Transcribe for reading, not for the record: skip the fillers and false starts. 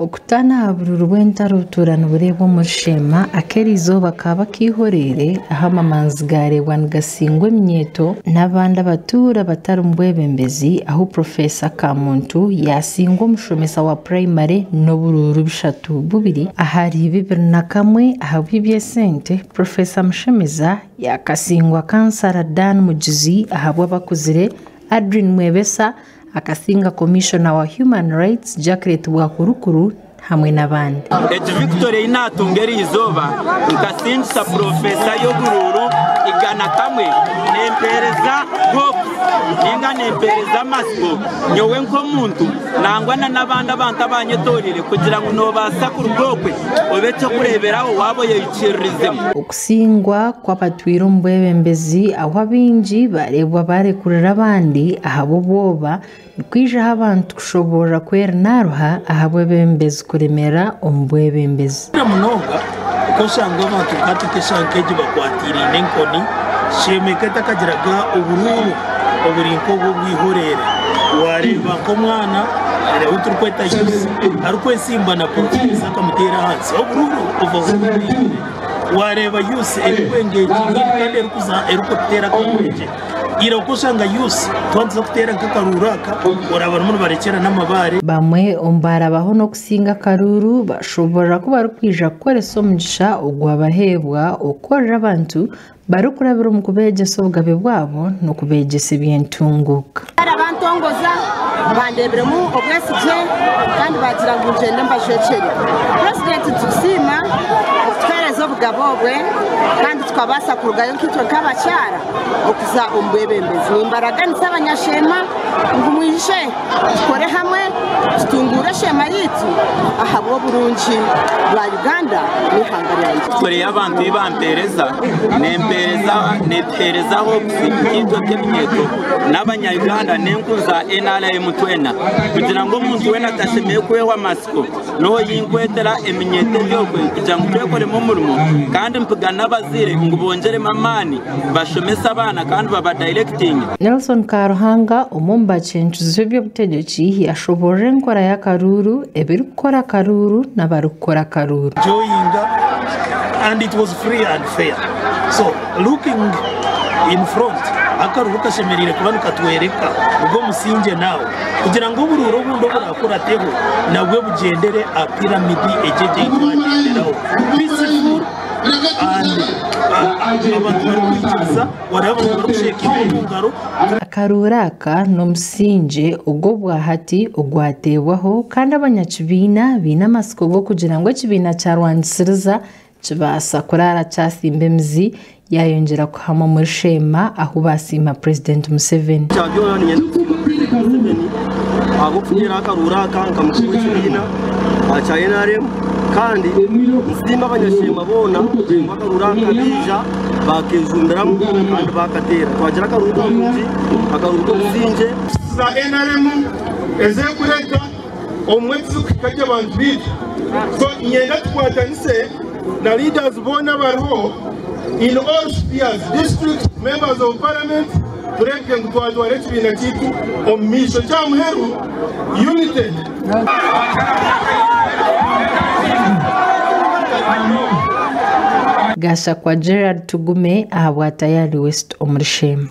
Okutaana aha buruuru bw'entaro obutuura nibureebwa omuri Sheema, ak'eriizooba kaaba akaihoreire ahu amamanzi gaareebwa nigasingwa eminyeeto n'abandi abatuura batari mu bwebembezi ahu Professor Kamuntu yaasingwa omushomesa wa purayimare n'oburuuru 32 ahari 21 ahabw'eby'esente, Professor Mushemeza yaakasingwa Kansara Dan Mugizi ahabw'abakuzire, Adrine Mwebesa akasinga Commissioner wa Human Rights Jacquelet Bwakurukuru hamwe n'abandi. Egi victory ei naatunga eri izooba nkasingisa Purofesa y'oburuuru 101 nempeereza hopes ninga nempeereza amatsiko nyowe nk'omuntu nangwa na n'abandi abantu abanyetoreire kugira ngu noobaasa kuruga okwe obe eky'okureeberaho waaba oyeikiririzemu. Okusingwa kw'abatwire omu bwebembezi ahu abaingi bareebwa barekurira abandi ahabw'obwoba nikwijaho abantu kushoboorora ku eri naaruha ahabw'ebembezi kuremera omu bwebembezi. Kukira munonga oku oshanga abantu nk'hati nk'eshaaha nk'egi bakwatiraine enkoni, sheema eka etakagiraga oburuuru oburi nk'obu obw'ihoreere. Waareeba nk'omwana ou turikweta youth arikwesimba na porofiisa akamuteera ahansi, oburuuru ovaho oburiire. Waareeba youth erikwengeginga kandi erikuteera akaruuru gye. Ira okashanga youth twandiza kuteera nk'akaruuru aka oraaba barimu nibarekyera n'amabaare. Bamwe omu baarabaho n'okusinga akaruuru bashoboorora ku barikwija kukoresa omugisha ogwabaheebwa okukorera abantu barikurabira omu kubeegyesa obugabe bwabo n'okubeegyesa eby'entunguuka. Bantongoza bandeebiremu obwesigye kandi baagira ngu ngyende mbajwekyere. Purezidenti nitukusiima okutuheereza obugabe obwe kandi tukabaasa kurugayo nkaitwe nk'abakyara okuza omu bwebembezi. Nimbaraganisa abanyasheema ngu mwije tukore hamwe tutunguure esheema yaitu ahabw'oburungi bwa Uganda n'eihanga ryangye. Kore abantu ei bampeereza nempeereza netuheereza hopes nkaitwe nk'eminyeeto n'abanya Uganda n'enku za NRM twena kugira ngu omuntu weena atashemereire kwehwa amatsiko niho yinkwetera eminyeeto eri okwe kugira ngu twekoremu omurimo kandi mpiga n'abazaire ngu bongyeremu amaani bashomese abaana kandi babadirectinge. Nelson Karuhanga, omwe omu bacencuzi b'eby'obutegyeki yashoboorora enkora y'akaruuru, ebirikukora akaruuru n'abarikukora akaruuru. Enjoyinga and it was free and fair so looking in front akaruuru kashemereire kuba nikatworeka nigwo musingye now kugira ngu oburuuru obundi oburakurateho nabwo bugyendere aha pyramid egi egi ei twagyenderaho peaceful and abantu barikwikiriza wareba abantu barikushekinga omu ngaro. Akaruuru aka n'omusingye ogw'obwahati ogwateebwaho kandi abanyakibiina baine amatsiko g'okugira ngu ekibiina kya Rwangisiriza kibaasa kuraara kyatsimba emizi yayongyera kuhama omuri Sheema ahu basiima Purezidenti Museveni. Ekya byona niinyenda kusiima Purezidenti Museveni ahabw'okuteeraho akaruuru aka nka mukuru w'ekibiina kya NRM kandi nsiime abanyasheema boona ngu akaruuru aka baija bakejumbiramu kandi baakateera. Twagira akaruuru karungi, akaruuru k'obusingye. Za NRM ezirikureeta obumwe tizirikuhika gye bantu baitu. So niinyenda tukwatanise na leaders boona abariho in all spheres, district, members of parliament, tureebeke ngu twatwara ekibiina kyaitu omu maisho. Ekyaha muheru, unity. Gashakwa Gerald Tugume ahabwa Tayari West omuri Sheema.